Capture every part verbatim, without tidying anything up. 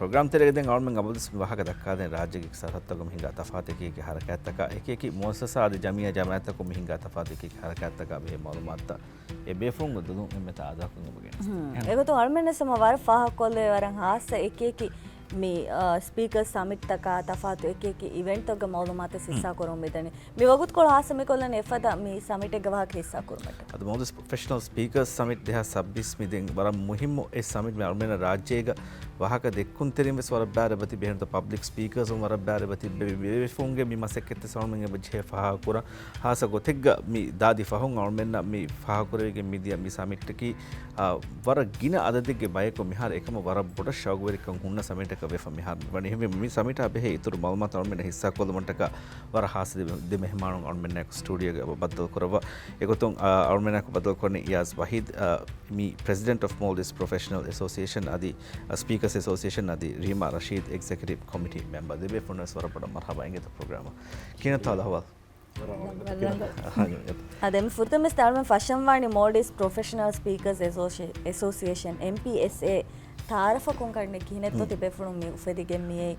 ޕްރޮގްރާމް ތެރޭގަ ދެން އަޅުމެން އަބަދުވެސް މި ވާހަކަ ދައްކާދޭން ރާއްޖޭގެ ސަރަހައްދުތަކުގަ މި ހިނގާ ތަފާތު އެކި އެކި ހަރަކާތްތަކާ، އެކި އެކި މުއައްސަސާ އަދި ޖަމިއްޔާ ޖަމާއަތްތަކުން މި ހިނގާ ތަފާތު އެކި އެކި ހަރަކާތްތަކާ ބެހޭ މައުލޫމާތުތައް އެ ބޭފުޅުންގެ ދުލުން އެންމެތާ އާދަކުން އެބަ ގެނެސްދޭ. އެގޮތުން އަޅުމެންވެސް ހަމަ ވަރަށް ފާހަގަކޮށްލެވޭ ވަރަށް ހާއްސަ އެކި އެކި މި، އާ، ސްޕީކަރ ސަމިޓްތަކާ ތަފާތު އެކި އެކި އިވެންޓްތަކުގެ މައުލޫމާތު ހިއްސާ ކުރަމުން މިދަނީ. މި ވަގުތުކޮޅު ހާއްސަ މިކޮށްލަނީ އެފަދަ މި ސަމިޓެއްގެ ވާހަކަ ހިއްސާ ކުރުމަށްޓަކާ. އަދި މައުލޫދު ޕްރޮފެޝަނަލް ސްޕީކަރ ސަމިޓް ދެހާސް ސައްބީސް މި ދެން ވަރަށް މުހިއްމު އެއް ސަމިޓް މި އަޅުމެންނަށް ރާއްޖޭގަ ވާހަކަ ދެއްކުންތެރިން ވެސް ވަރަށް ބާރަށް އެބަތިބި ބެހޭނެތޯ ޕަބްލިކް ސްޕީކަރސް ވަރަށް ބާރަށް އެބަތިބި ބޭފުޅުންގެ މި މަސައްކަތްތައް އަޅުމެން އެބަ ޖެހޭ ފާހަގަކުރަން. ހާއްސަ ގޮތެއްގަ މި ދާދި ފަހުން އަޅުމެންނަށް މި ފާހަގަކުރެވިގެން މިދިޔަ މި ސަމިޓަކީ، އާ، ވަރަށް ގިނަ އަދަދެއްގެ ބަޔަކު މިހާރު އެކަމަށް ވަރަށް ބޮޑަށް ޝައުގުވެރިކަން ހުންނަ ސަމިޓަކަށް ވެފަ މިހާރު މި ވަނީ. އެހެންވެ މި ސަމިޓާ ބެހޭ އިތުރު މައުލޫމާތު އަޅުމެންނަށް ހިއްސާކޮށްލުމަށްޓަކާ ވަރަށް ހާއްސަ ދެ، ދެ މެހެމާނުން އަޅުމެންނާއެކު ސްޓޫޑިއޯގަ އެބަ ބައްދަލުކުރައްވާ. އެގޮތުން، އާ، އަޅުމެންނާއެކު ބައްދަލުކުރަނީ އިޔާޒް ވަހީދް، އާ، މި ޕްރެޒިޑެންޓް އޮފް މޯލްޑިވްސް ޕްރޮފެޝަނަލް އެސޯސިއޭޝަން އަދި، އަ، ސްޕީކަރސް އެސޯސިއޭޝަން އަދި ރީމާ ރަޝީދް އެގްޒެކެޓިވް ކޮމިޓީ މެމްބަރ. ދެ ބޭފުޅުންނަށް ވެސް ވަރަށް ބޮޑަށް މަރުހަބާ އިނގޭތޯ ޕްރޮގްރާމަށް. ކިހިނެއްތޯ އަހުވާލު؟ އަދި މި ފުރަތަމަ އަޅުމެން ފަށަންވާނީ މޯލްޑިވްސް ޕްރޮފެޝަނަލް ސްޕީކަރސް އެސޯސި-، އެސޯސިއޭޝަން، އެމްޕީއެސްއޭ، ތައާރަފަކުން ކަންނެ ކިހިނެއްތޯ ތިބޭފުޅުން މި އުފެދިގެން މިއައީ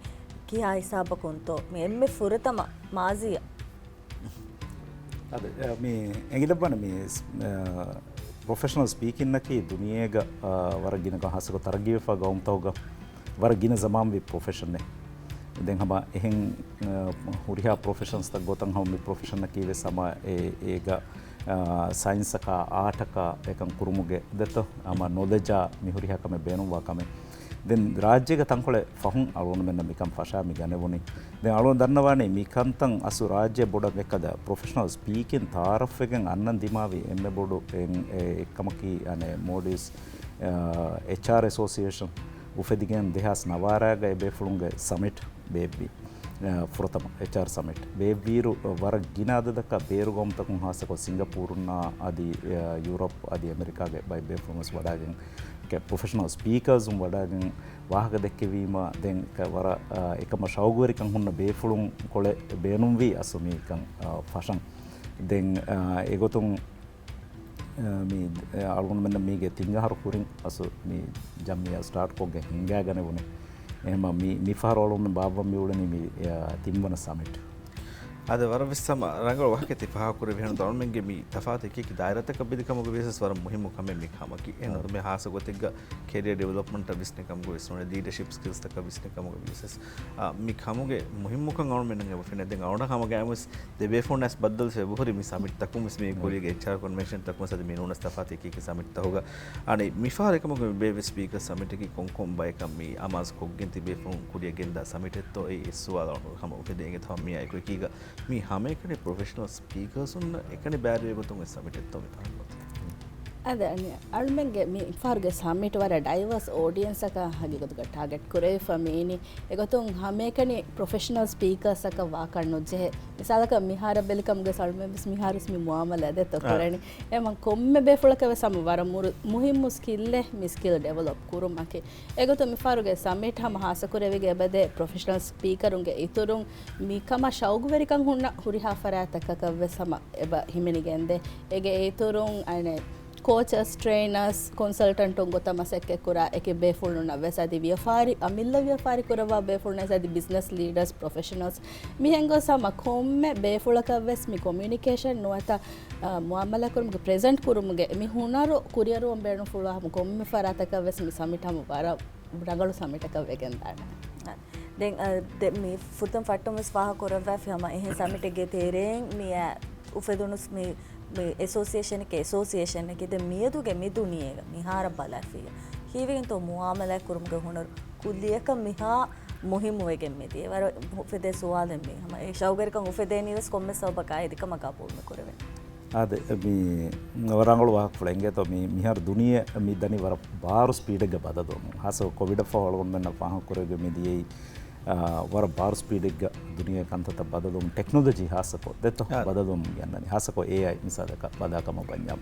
ކިހާ ހިސާބަކުންތޯ؟ މި އެންމެ ފުރަތަމަ މާޒީއަށް. އަދި، އަ، މި އެނގިލައްވާނެ މި، އަ، ޕްރޮފެޝަނަލް ސްޕީކިންއަކީ ދުނިޔޭގަ، އަ، ވަރަށް ގިނަ ހާއްސަކޮށް ތަރައްގީވެފާ ގައުމުތަކުގަ ވަރަށް ގިނަ ޒަމާންވި ޕްރޮފެޝަނެއް. ދެން ހަމަ އެހެން، އަ، ހުރިހާ ޕްރޮފެޝަންސްތައް ގޮތަށް ހަމަ މި ޕްރޮފެޝަނަކީ ވެސް ހަމަ އެ، އޭގަ، އަ، ސައިންސަކާ، އާޓަކާ އެކަން ކުރުމުގެ ދެތޯ ހަމަ ނޮލެޖާ މި ހުރިހާ ކަމެއް ބޭނުންވާ ކަމެއް. ދެން ރާއްޖޭގަ ތަންކޮޅެއް ފަހުން އަޅުގަނޑުމެންނަށް މިކަން ފަށާ މި ގަނެވުނީ. ދެން އަޅުގަނޑު ދަންނަވާނީ މި ކަންތައް އަސްލު ރާއްޖެ ބޮޑަށް އެކަދަ ޕްރޮފެޝަނަލް ސްޕީކިން ތައާރަފްވެގެން އަންނަން ދިމާވި އެންމެ ބޮޑު އެއް، އެއް ކަމަކީ އަނެއް މޯލްޑިވްސް، އާ، އެޗްއާރް އެސޯސިއޭޝަން އުފެދިގެން ދެހާސް ނަވާރައިގަ އެ ބޭފުޅުންގެ ސަމިޓް ބޭއްވި. އާ، ފުރަތަމަ އެޗްއާރް ސަމިޓް ބޭއްވިއިރު، އާ، ވަރަށް ގިނަ އަދަދަކަށް ބޭރު ގައުމުތަކުން ހާއްސަކޮށް ސިންގަޕޫރުންނާ އަދި، އާ، ޔޫރަޕް އަދި އެމެރިކާގެ ބައެއް ބޭފުޅުން ވެސް ވަޑައިގެން، ކެ-، ޕްރޮފެޝަނަލް ސްޕީކަރސް ވަޑައިގެން ވާހަކަ ދެއްކެވީމަ، ދެން ކަ-، ވަރަށް، އާ، އެކަމަށް ޝައުގުވެރިކަން ހުންނަ ބޭފުޅުން ކޮޅެއް ބޭނުންވީ އަސްލު މިކަން، އާ، ފަށަން. ދެން، އާ، އެގޮތުން، އާ، މި، އާ، އަޅުގަނޑުމެންނަށް މީގެ ތިން އަހަރު ކުރިން އަސްލު މި ޖަމްއިއްޔާ ސްޓާޓްކޮށްގެން ހިންގާގަނެވުނީ. އެހެންމަ މި، މި ފަހަރު އަޅުގަނޑުމެން ބާއްވަން މިއުޅެނީ މި، އާ، ތިންވަނަ ސަމިޓް. އަދި ވަރަށް ވެސް ހަމަ ރަނގަޅު ވާހަކައެއް ތި ފާހަގަކުރެއްވި ހެން އަޅުމެންގެ މި ތަފާތު އެކި އެކި ދާއިރާތަކަށް ބެލި ކަމުގަ ވިޔަސް ވަރަށް މުހިއްމު ކަމެއް މި ކަމަކީ. އެހެން އަދި މި ހާއްސަ ގޮތެއްގަ ކެރިއަރ ޑިވެލޮޕްމަންޓަށް ވިސްނި ކަމުގަ ވެސް ނޫނޭ، ލީޑަޝިޕް ސްކިލްސްތަކަށް ވިސްނި ކަމުގަ ވިޔަސް، އާ، މި ކަމުގެ މުހިއްމުކަން އަޅުމެންނަށް އެބަ ފެނޭ. ދެން އަޅުގަނޑަށް ހަމަ ގައިމުވެސް ދެ ބޭފުޅުންނާސް ބައްދަލުވެ އެބަހުރި މި ސަމިޓްތަކުން ވެސް މި ކުރީގެ އެޗްއާރް ކޮންވެންޝަންތަކުން ވެސް އަދި މި ނޫނަސް ތަފާތު އެކި އެކި ސަމިޓްތަކުގަ. އަނެއް މިފަހަރު އެކަމަކު މި ބޭއްވި ސްޕީކަރ ސަމިޓަކީ ކޮންކޮން ބަޔަކަށް މި އަމާޒުކޮށްގެން ތިބޭފުޅުން ކުރިއަށް ގެންދާ ސަމިޓެއްތޯ އެއީ އެއް ސުވާލު ހަމަ އުފެދޭ އިނގޭތޯ މިއާ އެކު އެކީގަ މި ހަމައެކަނި ޕްރޮފެޝަނަލް ސްޕީކަރސުންނަށް އެކަނި ބައިވެރިވޭ ގޮތުން އޮތް ސަމިޓެއްތޯ މި ތަހައްމަތު. އަދި އަނެއް އަޅުމެންގެ މި ފަހަރުގެ ސަމިޓް ވަރަށް ޑައިވާސް އޯޑިއެންސަކަށް ހަގީގަތުގަ ޓާގެޓް ކުރެވިފަ މިއިނީ. އެގޮތުން ހަމައެކަނި ޕްރޮފެޝަނަލް ސްޕީކަރސްއަކަށް ވާކަށް ނުޖެހޭ. މިސާލަކަށް މިހާރަށް ބެލިކަމުގެ އަޅުމެން ވެސް މިހާރު ވެސް މި މުއާމަލާ ދެއްތޯ އާ. ކުރަނީ. އެމަ ކޮންމެ ބޭފުޅަކަށް ވެސް ހަމަ ވަރަށް މުރު-، މުހިއްމު ސްކިލްއެއް މި ސްކިލް ޑިވެލޮޕް ކުރުމަކީ. އެގޮތުން މިފަހަރުގެ ސަމިޓް ހަމަ ހާއްސަކުރެވިގެ އެބަދޭ ޕްރޮފެޝަނަލް ސްޕީކަރުންގެ އިތުރުން މިކަމަށް ޝައުގުވެރިކަން ހުންނަ ހުރިހާ ފަރާތްތަކަކަށް ވެސް ހަމަ އެބަ ހިމެނިގެންދޭ. އޭގެ އިތުރުން އަނެއް ކޯޗަސް، ޓްރެއިނަރސް، ކޮންސަލްޓަންޓުން ގޮތަށް މަސައްކަތްކުރާ އެކި ބޭފުޅުންނަށް ވެސް އަދި ވިޔަފާރި، އަމިއްލަ ވިޔަފާރި ކުރައްވާ ބޭފުޅުންނަށް ވެސް އަދި ބިޒްނަސް ލީޑަރސް، ޕްރޮފެޝަނަލްސް މިހެން ގޮސް ހަމަ ކޮންމެ ބޭފުޅަކަށް ވެސް މި ކޮމިއުނިކޭޝަން ނުވަތަ، އާ، މުއާމަލާ ކުރުމުގެ ޕްރެޒެންޓް ކުރުމުގެ މި ހުނަރު ކުރިއަރުވަން ބޭނުންފުޅުވާ ހަމަ ކޮންމެ ފަރާތަކަށް ވެސް މި ސަމިޓް ހަމަ ވަރަށް ރަނގަޅު ސަމިޓަކަށް ވެގެންދާނެ. ދެން، އަ، ދެ-، މި ފުރަތަމަ ފައްޓަމުން ވެސް ފާހަގަ ކުރައްވާފި ހަމަ އެހެން ސަމިޓެއްގެ ތެރެއިން މި، އަ، އުފެދުނު ސް-، މި، މި އެސޯސިއޭޝަނެކޭ އެސޯސިއޭޝަނެކޭ ދެން މިއަދުގެ މި ދުނިޔޭގަ މިހާރަށް ބަލާފިއްޔާ ކީއްވެގެންތޯ މުއާމަލާތް ކުރުމުގެ ހުނަރު ކުއްލިއަކަށް މިހާ މުހިއްމުވެގެން މިދިޔަ. ވަރަށް އުފެދޭ ސުވާލެއް މީ. ހަމަ އެ ޝައުގުވެރިކަން އުފެދޭނީ ވެސް ކޮންމެ ސަބަބަކާ އެދިކަމަށް ގަބޫލު މި ކުރެވެނީ. އާދެ، މި ރަނގަޅު ވާހަކަފުޅެއް އިނގޭތޯ، މި މިހާރު ދުނިޔެ މި ދަނީ ވަރަށް ބާރު ސްޕީޑެއްގަ ބަދަލުވަމުން. ހާއްސަ ކޮވިޑަށްފަހު އަޅުގަނޑުމެންނަށް ފާހަގަކުރެވިގެން މި ދިޔައީ، އާ، ވަރަށް ބާރު ސްޕީޑެއްގަ ދުނިޔެ ކަންތައްތައް ބަދަލުވަމުން، ޓެކްނޮލޮޖީ ހާއްސަކޮށް ދެއްތޯ އާ. ބަދަލުވަމުން ގެންނަނީ. ހާއްސަކޮށް އޭއައި މިސާލަކަށް ބަލާކަމަށް ވަންޏާ.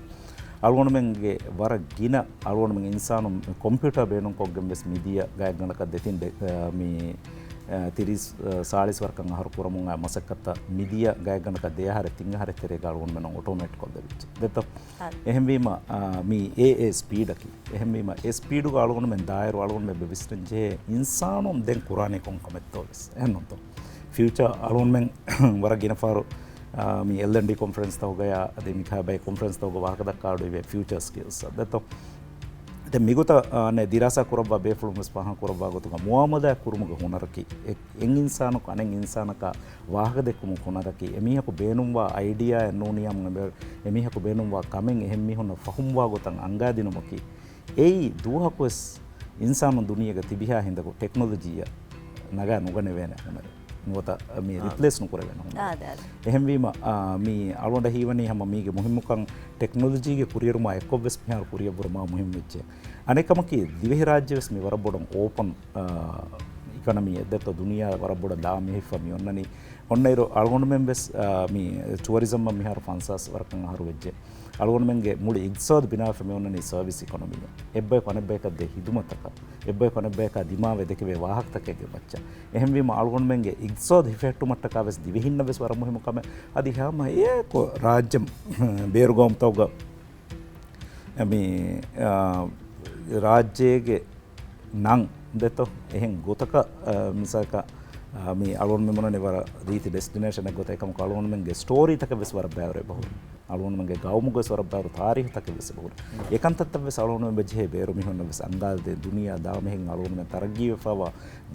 އަޅުގަނޑުމެންގެ ވަރަށް ގިނަ އަޅުގަނޑުމެން އިންސާނުން ކޮމްޕިއުޓާ ބޭނުންކޮށްގެން ވެސް މިދިޔަ ގާތްގަނޑަކަށް ދެތިން ޑެ-، އާ، މި ތިރީސް، ސާޅީސް ވަރަކަށް އަހަރު ކުރަމުން އައި މަސައްކަތްތައް މިދިޔަ ގާތްގަނޑަކަށް ދެ އަހަރެއް ތިން އަހަރެއް ތެރޭގަ އަޅުގަނޑުމެންނަށް އޮޓޯމޭޓް ކޮށްލެވިއްޖެ. ދެއްތޯ؟ އެހެންވީމަ، މީ އޭ އޭ ސްޕީޑަކީ. އެހެންވީމަ، އެ ސްޕީޑުގަ އަޅުގަނޑުމެން ދާއިރު އަޅުގަނޑުމެން ވިސްނަން ޖެހޭ އިންސާނުން ދެން ކުރާނީ ކޮން ކަމެއްތޯ ވެސް. އެހެންނޫންތޯ؟ ފިއުޗާ އަޅުގަނޑުމެން ވަރަށް ގިނަ ފަހަރު، މި އެލް އެންޑް ޑީ ކޮންފަރެންސްތަކުގަޔާ އަދި މިކާ ބައި ކޮންފަރެންސްތަކުގަ ވާހަކަ ދައްކާ އަޑު އިވޭ ފިއުޗާ ސްކިލްސް. ދެއްތޯ؟ ދެން މިގޮތަށް، ދިރާސާ ކުރައްވާ ބޭފުޅުން ވެސް ފާހަގަ ކުރައްވާ ގޮތުގަ މުއާމަލާތް ކުރުމުގެ ހުނަރަކީ، އެ، އެއް އިންސާނަކު އަނެއް އިންސާނަކާ ވާހަކަ ދެއްކުމުގެ ހުނަރަކީ، އެމީހަކު ބޭނުންވާ އައިޑިއާއެއް ނޫނިޔާމު އެމީހަކު ބޭނުންވާ ކަމެއް އެހެން މީހުންނަށް ފަހުމްވާ ގޮތަށް އަންގާދިނުމަކީ، އެއީ ދުވަހަކުވެސް އިންސާނުން ދުނިޔޭގަ ތިބިހާ ހިނދަކު ޓެކްނޮލޮޖީއަށް ނަގާ ނުގަނެވޭނެ ހުނަރެއް. ނުވަތަ މި ރިޕްލޭސް ނުކުރެވޭނެ ހުނަރެއް. އާދެ، އާދެ. އެހެންވީމަ، މި އަޅުގަނޑަށް ހީވަނީ ހަމަ މީގެ މުހިއްމުކަން ޓެކްނޮލޮޖީގެ ކުރިއެރުމާ އެއްކޮށްވެސް މިހާރު ކުރިއަށްވުރެ މާ މުހިއްމު އެއްޗެއް. އަނެއް ކަމަކީ، ދިވެހިރާއްޖެވެސް މި ވަރަށް ބޮޑަށް އޯޕަން، އާ، އިކޮނޮމީއެއް ދެއްތޯ، ދުނިޔެ ވަރަށް ބޮޑަށް ދާމެހިފަ މި އޮންނަނީ. އޮންނައިރު އަޅުގަނޑުމެން ވެސް، އާ، މި ޓުއަރިޒަމްއަށް މިހާރު ފަންސާސް ވަރަކަށް އަހަރު ވެއްޖެ. އަޅުގަނޑުމެންގެ މުޅި އިގްތިސާދު ބިނާވެފަ މި އޮންނަނީ ސަރވިސް އިކޮނޮމީއަށް. އެއްބަޔަކު އަނެއްބަޔަކަށް ދޭ ހިދުމަތަކަށް، އެއްބަޔަކު އަނެއްބަޔަކާ ދިމާވެ ދެކެވޭ ވާހަކަތަކެއްގެ މައްޗަށް. އެހެންވީމަ އަޅުގަނޑުމެންގެ އިގްތިސާދު ހިފެހެއްޓުމަށްޓަކާ ވެސް ދިވެހިންނަށް ވެސް ވަރަށް މުހިއްމު ކަމެއް. އަދި ހަމަ އެއާއެކު ރާއްޖެ ބޭރުގައުމުތަކުގަ މި، އާ، ރާއްޖޭގެ ނަން ދެއްތޯ، އެހެން ގޮތަކަށް، އާ، މިސާލަކަށް، އާ، މި އަޅުގަނޑުމެން މި އޮންނަނީ ވަރަށް ރީތި ޑެސްޓިނޭޝަނެއް ގޮތަށް. އެކަމަކު އަޅުގަނޑުމެންގެ ސްޓޯރީތަކެއް ވެސް ވަރަށް ބައިވަރު އެބަހުރި. އަޅުގަނޑުމެންގެ ގައުމުގަ ވެސް ވަރަށް ބައިވަރު ތާރީހުތަކެއް ވެސް އެބަހުރި. އެކަންތައްތައް ވެސް އަޅުގަނޑުމެން ޖެހޭ ބޭރު މީހުންނަށް ވެސް އަންގާދޭ. ދުނިޔެއާ ދާމެހެން އަޅުގަނޑުމެން ތަރައްގީވެފަވާ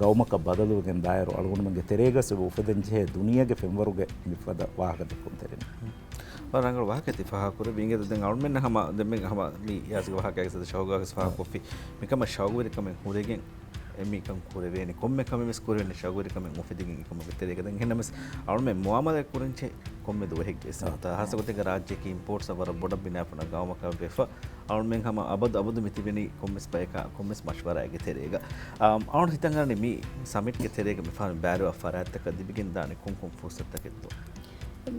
ގައުމަކަށް ބަދަލުވެގެން ދާއިރު، އަޅުގަނޑުމެންގެ ތެރޭގަ ވެސް އެބަ އުފެދެން ޖެހޭ ދުނިޔޭގެ ފެންވަރުގެ މިފަދަ ވާހަކަ ދެއްކުން ތެރެއިން. ވަރަށް ރަނގަޅު ވާހަކައެއް ތި ފާހަގަކުރެއްވި. އިނގޭތަ ދެން އަޅުމެންނަށް ހަމަ، ދެން މި ހަމަ މި ޔާޒްގެ ވާހަކައިގެ ސަދަ ޝައުގާގެ ފާހަގަކޮށްފި. މިކަމަށް ޝައުގުވެރިކަމެއް ހުރެގެން އެމީކަން ކުރެވޭނެ. ކޮންމެ ކަމެއް ވެސް ކުރެވޭނެ ޝައުގުވެރިކަމެއް އުފެދިގެން އެކަމުގެ ތެރޭގަ. ދެން އެހެންނަމަވެސް އަޅުމެން މުއާމަލާތް ކުރަން ޗެ ކޮންމެ ދުވަހެއްގެ ސަ-، ތާ ހާއްސަ ގޮތެއްގަ ރާއްޖެއަކީ އިމްޕޯޓްސް ވަރަށް ބޮޑަށް ބިނާވެފަ ގައުމަކަށް ވެފަ. އަޅުމެން ހަމަ އަބަދު އަބަދު މި ތިބެނީ ކޮންމެސް ބަޔަކާ ކޮންމެސް މަޝްވަރާއެއްގެ ތެރޭގަ. އަ، އަޅުން ހިތަށް އަރަނީ މި ސަމިޓްގެ ތެރޭގަ މިފަހަރު ބައިވެރިވާ ފަރާތްތަކަށް ލިބިގެންދާނެ ކޮން ކޮން ފުރުސަތުތަކެއްތޯ؟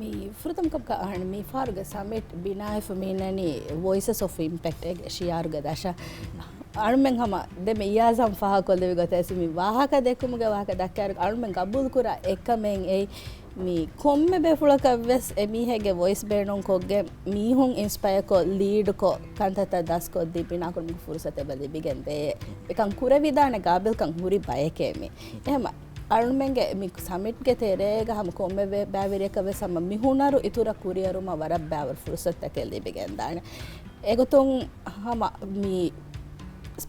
މި ފުރަތަމަ ކަމަކަށް އަހަން މި ފަހަރުގެ ސަމިޓް ބިނާވެފަ މި އިންނަނީ ވޮއިސަސް އޮފް އިމްޕެކްޓް އޭގެ ޝިއާރުގެ ދަށަށް. އަޅުމެން ހަމަ ދެން މި އިޔާޒް ހަމަ ފާހަގަކޮށްލެވި ގޮތަށް ވެސް މި ވާހަކަ ދެއްކުމުގެ ވާހަކަ ދައްކާއިރު އަޅުމެން ގަބޫލުކުރާ އެއްކަމެއް އެއީ، މި ކޮންމެ ބޭފުޅަކަށް ވެސް އެމީހެއްގެ ވޮއިސް ބޭނުންކޮށްގެން މީހުން އިންސްޕަޔަރކޮށް، ލީޑްކޮށް، ކަންތައްތައް ދަސްކޮށްދީ ބިނާކުރުމުގެ ފުރުސަތު އެބަ ލިބިގެން ދޭ. އެކަން ކުރެވިދާނެ ގާބިލްކަން ހުރި ބައެކޭ މި. އެހެމަ އަޅުމެންގެ މި ސަމިޓްގެ ތެރޭގަ ހަމަ ކޮންމެ ބޭ-، ބައިވެރިޔަކަށް ވެސް ހަމަ މި ހުނަރު އިތުރަށް ކުރިއެރުމަށް ވަރަށް ބައިވަރު ފުރުސަތުތަކެއް ލިބިގެންދާނެ. އެގޮތުން ހަމަ މި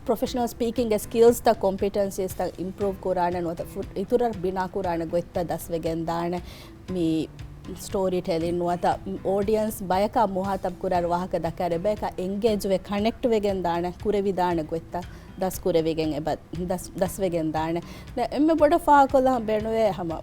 ޕްރޮފެޝަނަލް ސްޕީކިންގ ސްކިލްސްތައް، ކޮމްޕިޓެންސީސްތައް އިމްޕްރޫވް ކުރާނެ ނުވަތަ ފު-، އިތުރަށް ބިނާ ކުރާނެ ގޮތްތައް ދަސްވެގެން ދާނެ. މި ސްޓޯރީ ޓެލިން ނުވަތަ އޯޑިއަންސް ބަޔަކާ މުހާތަބް ކުރާ ވާހަކަ ދައްކާ އެބަޔަކާ އެންގޭޖްވެ ކަނެކްޓް ވެގެން ދާނެ، ކުރެވިދާނެ ގޮތްތައް ދަސް ކުރެވިގެން އެބަ ދަސް، ދަސްވެގެން ދާނެ. ދެ އެންމެ ބޮޑަށް ފާހަގަކޮށްލަން ބޭނުވޭ ހަމަ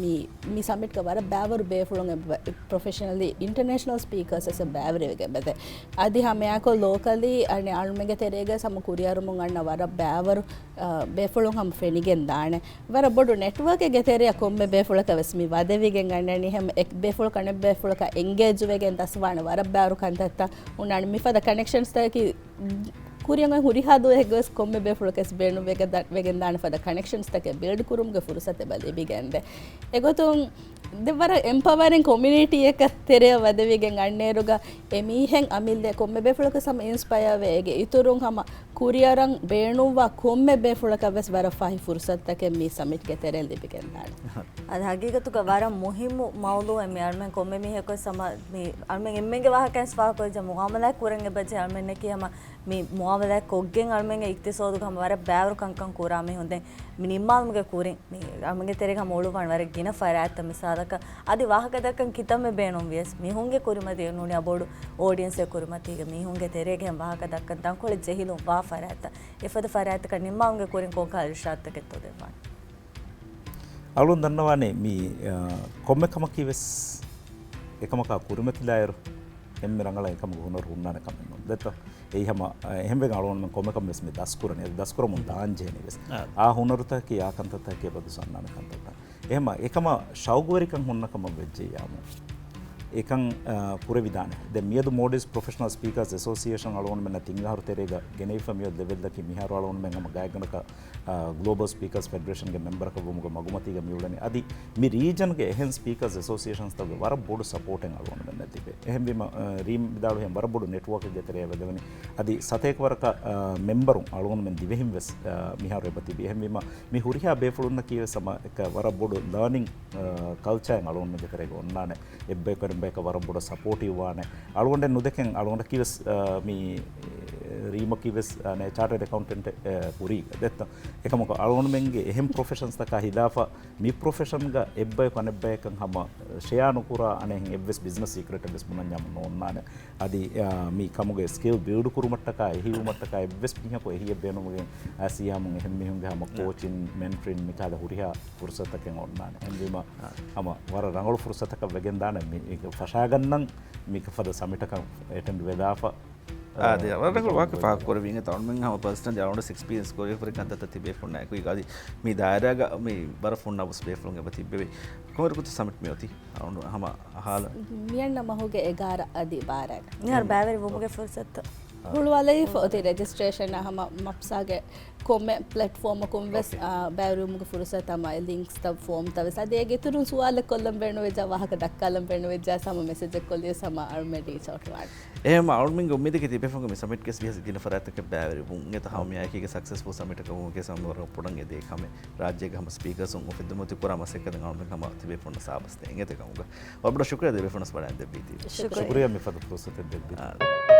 މި، މި ސަމިޓްގަ ވަރަށް ބައިވަރު ބޭފުޅުން އެބަ-، ޕްރޮފެޝަނަލީ އިންޓަރނޭޝަނަލް ސްޕީކަރސް ވެސް ބައިވެރިވެގެން އެބަދޭ. އަދި ހަމައެއާއެކު ލޯކަލީ އަނެއް އަޅުމެންގެ ތެރޭގަ ހަމަ ކުރިއަރުމުން އަންނަ ވަރަށް ބައިވަރު، އަ، ބޭފުޅުން ހަމަ ފެނިގެން ދާނެ. ވަރަށް ބޮޑު ނެޓްވަރކެއްގެ ތެރެއަށް ކޮންމެ ބޭފުޅަކަށް ވެސް މި ވަދެވިގެން އަންނަނީ. ހަމަ އެ ބޭފުޅަކު އަނެއް ބޭފުޅަކާ އެންގޭޖް ވެގެން ދަސްވާނެ ވަރަށް ބައިވަރު ކަންތައްތައް ހުންނާނެ. މިފަދަ ކަނެކްޝަންސްތަކަކީ ކުރިއަށް އޮތް ހުރިހާ ދުވަހެއްގަ ވެސް ކޮންމެ ބޭފުޅަކަށް ވެސް ބޭނުންވެގެން ދާ-، ވެގެންދާނެ ފަދަ ކަނެކްޝަންސްތަކެއް ބިލްޑް ކުރުމުގެ ފުރުސަތު އެބަ ލިބިގެންދޭ. އެގޮތުން ދެ ވަރަށް އެމްޕަވަރިން ކޮމިއުނިޓީއަކަށް ތެރެއަށް ވަދެވިގެން އަންނައިރުގަ އެމީހެއް އަމިއްލަ ކޮންމެ ބޭފުޅަކަށް ހަމަ އިންސްޕަޔާ ވެ އޭގެ އިތުރުން ހަމަ ކުރިއަރަން ބޭނުންވާ ކޮންމެ ބޭފުޅަކަށް ވެސް ވަރަށް ފަހި ފުރުސަތުތަކެއް މި ސަމިޓްގެ ތެރެއިން ލިބިގެންދާނެ. އަދި ހަގީގަތުގަ ވަރަށް މުހިއްމު މައުޟޫއެއް މި އަޅުމެން ކޮންމެ މީހަކުވެސް ހަމަ މި އަޅުމެން އެންމެންގެ ވާހަކައިން ފާހަގަކޮށް މުއާމަލާތް ކުރަން އެބަޖެހޭ އަޅުމެންނަކީ ހަމަ މި މުއާމަލާތް ކޮށްގެން އަޅުމެންގެ އިޤްތިޞާދުގަ ހަމަ ވަރަށް ބައިވަރު ކަންކަން ކުރާ މީހުން. ދެން މި ނިންމާލުމުގެ ކުރިން މި އަޅުމެންގެ ތެރޭގަ ހަމަ އުޅުއްވާނެ ވަރަށް ގިނަ ފަރާތްތައް. މިސާލަކަށް އަދި ވާހަކަ ދައްކަން ކިތަންމެ ބޭނުންވިޔަސް މީހުންގެ ކުރިމަތީގަ ނޫނީ ބޮޑު އޯޑިއަންސެއް ކުރިމަތީގަ މީހުންގެ ތެރޭގަ އެހެން ވާހަކަ ދައްކަން ތަންކޮޅެއް ޖެހިލުން ވާ ފަރާތްތައް. އެފަދަ ފަރާތްތަކަށް ނިންމާލުމުގެ ކުރިން ކޮންކަހަލަ އިރުޝާދުތަކެއްތޯ ދެއްވާނެ؟ އަޅުން ދަންނަވާނީ މި، އަ، ކޮންމެ ކަމަކީ ވެސް އެކަމަކާ ކުރިމަތިލާއިރު އެންމެ ރަނގަޅަށް އެކަމުގެ ހުނަރު ހުންނާނެ ކަމެއް ނޫން. ދެއްތޯ؟ އެއީ ހަމަ، އަ، އެހެންވެގެން އަޅުގަނޑުމެން ކޮންމެ ކަމެއް ވެސް މި ދަސްކުރަނީ. އެ ދަސްކުރަމުން ދާން ޖެހެނީ ވެސް. އާ. އާ ހުނަރުތަކަކީ، އާ ކަންތައްތަކަކީ އެބަދުސް އަންނާނެ ކަންތައްތައް. އެހެމަ އެކަމަށް ޝައުގުވެރިކަން ހުންނަ ކަމަށް ވެއްޖެއްޔާމު، އެކަން، އާ، ކުރެވިދާނެ. ދެން މިއަދު މޯލްޑިވްސް ޕްރޮފެޝަނަލް ސްޕީކާސް އެސޯސިއޭޝަން އަޅުގަނޑުމެންނަށް ތިން އަހަރު ތެރޭގަ ގެނެވިފަ މިއަދު ލެވެލްއަކީ މިހާރު އަޅުގަނޑުމެން ހަމަ ގާތްގަނޑަކަށް، އާ، ގްލޯބަލް ސްޕީކާސް ފެޑަރޭޝަންގެ މެމްބަރަކަށް ވުމުގެ މަގުމަތީގަ މިއުޅެނީ. އަދި މި ރީޖަންގެ އެހެން ސްޕީކާސް އެސޯސިއޭޝަންސްތަކުގެ ވަރަށް ބޮޑު ސަޕޯޓެއް އަޅުގަނޑުމެންނަށް ލިބޭ. އެހެންވީމަ، އާ، ރީމް ވިދާޅުވިހެން ވަރަށް ބޮޑު ނެޓްވޯކެއްގެ ތެރެއަށް ވެދެވެނީ. އަދި ސަތޭކަ ވަރަކަށް، އާ، މެމްބަރުން އަޅުގަނޑުމެން ދިވެހިން ވެސް، އާ، މިހާރު އެބަ ތިބި. އެހެންވީމަ މި ހުރިހާ ބޭފުޅުންނަކީ ވެސް ހަމަ އެކަ ވަރަށް ބޮޑު ލާނިން، އާ، ކަލްޗާއެއް އަޅުގަނޑުމެންގެ ތެރޭގަ އޮންނާނެ. އެއްބަޔަކު އަނެއްބަޔަކަށް ވަރަށް ބޮޑަށް ސަޕޯޓިވް ވާނެ. އަޅުގަނޑެއް ނުދެކެން އަޅުގަނޑަކީ ވެސް، އާ، މި ރީމަކީ ވެސް، އާ، ނޭ، ޗާޓަޑް އެކައުންޓެންޓެއް، އާ، ކުރީގަ ދެއްތަ. އެކަމަކު އަޅުގަނޑުމެންގެ އެހެން ޕްރޮފެޝަންސްތަކާ ހިލާފަށް މި ޕްރޮފެޝަންގަ އެއްބަޔަކު އަނެއްބަޔަކަށް ހަމަ ޝެއާ ނުކުރާ އަނެއް އެއްވެސް ބިޒްނަސް ސީކްރެޓެއް ވެސް ބުނަންޏާމު ނޯންނާނެ. އަދި، އާ، މި ކަމުގެ ސްކިލް ބިލްޑް ކުރުމަށްޓަކާ އެހީވުމަށްޓަކާ އެއްވެސް މީހަކު އެހީއެއް ބޭނުމުގެ އައިސިޔާމު އެހެން މީހުންގެ ހަމަ ކޯޗިން، މެންޓަރިން މިކަހަލަ ހުރިހާ ފުރުސަތަކެއް އޮންނާނެ. އެހެންވީމަ ހަމަ ވަރަށް ރަނގަޅު ފުރުސަތަކަށް ވެގެންދާނެ. މި ފަށާގަންނަން މި ފަދަ ސަމިޓަކަށް އެޓެންޑް ވެލާފަ. އާ، ދެ، ވަރަށް ރަނގަޅު ވާހަކަ ފާހަގަ ކުރެވިން. އެތަ އަޅުމެން ހަމަ ޕާސްޓަން އަޅުގަނޑު އެކްސްޕީރިއެންސް ކުރި ހުރި ކަންތައްތައް ތިބޭފުޅުންނާ އެކު އަދި މި ދާއިރާގަ މި ވަރަށް ފުންނާ ވެސް ބޭފުޅުން އެބަ ތިއްބެވި. ކޮންއިރަކުތަ ސަމިޓް މި އޮތީ؟ އަޅުގަނޑު ހަމަ ހާލަ މިއަންނަ މަހުގެ އެގާރަ އަދި ބާރަ. މިހާރު ބައިވެރި ވުމުގެ ފުރުސަތު ހުޅުވާލައިފަ އޮތީ ރެޖިސްޓްރޭޝަން ހަމަ މަޕްސާގެ ކޮންމެ ޕްލެޓްފޯމަކުން ވެސް، އޯކޭ. އާ، ބައިވެރިވުމުގެ ފުރުސަތު ހަމަ އެ ލިންކްސްތައް ފޯމްތައް ވެސް. އަދި އޭގެ އިތުރުން ސުވާލެއް ކޮށްލަން ބޭނުންވެއްޖާ، ވާހަކަ ދައްކާލަން ބޭނުންވެއްޖާ ހަމަ މެސެޖެއް ކޮށްލިޔަސް ހަމަ އަޅުމެން ރީޗް އައުޓް ވާނެ. އެހެން އަޅުމެންގެ އުއްމީދަކީ ތިބޭފުޅުންގެ މި ސަމިޓްގެ ވިހަސް ގިނަ ފަރާތްތަކަށް ބައިވެރިވުން. އެތަ ހަމަ މިއާއެކީގެ ސަކްސެސްފުލް ސަމިޓަކަށް ވުމުގެ ހަމަ ވަރަށް ބޮޑަށް އެދޭ ކަމެއް. ރާއްޖޭގެ ހަމަ ސްޕީކަރސުން އުފެއްދުމަތި ކުރާ މަސައްކަތަށް އަޅުމެން ހަމަ ތިބޭފުޅުންނަށް ސާބަސް ދޭން. އެތަ ކަމުގަ ވަރަށް ބޮޑަށް ޝުކުރިއްޔާ ތިބޭފުޅުންނަށް ބަލަން ދެއްވީތީ. ޝުކުރިއްޔާ. ޝުކުރިއްޔާ މި ފަދަ ފުރުސަތެއް ދެއްވީ. އާ.